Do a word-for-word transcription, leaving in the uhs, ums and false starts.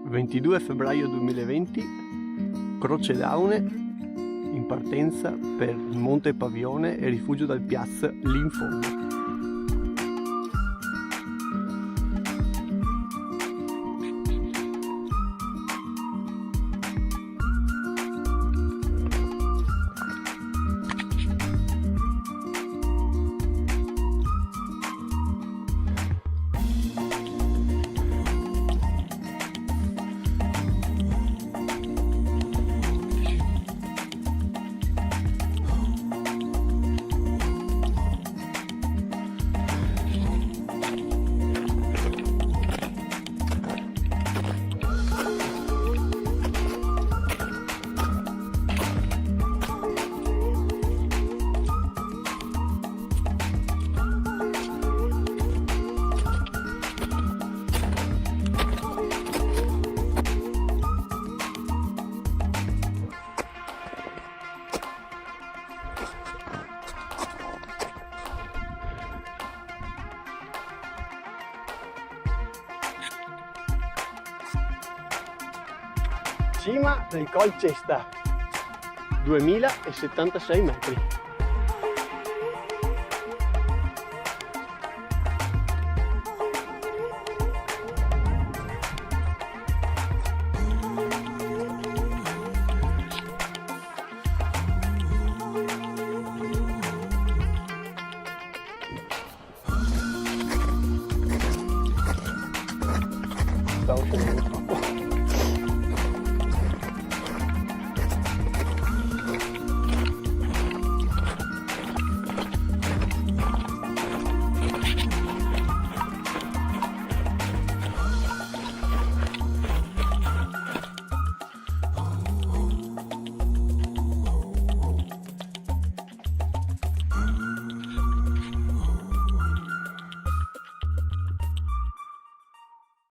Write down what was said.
Ventidue febbraio duemilaventi, Croce Daune, in partenza per Monte Pavione e rifugio dal Piaz, lì in fondo. Cima del Col Cesta, duemilasetantasei metri. Stavo scendendo.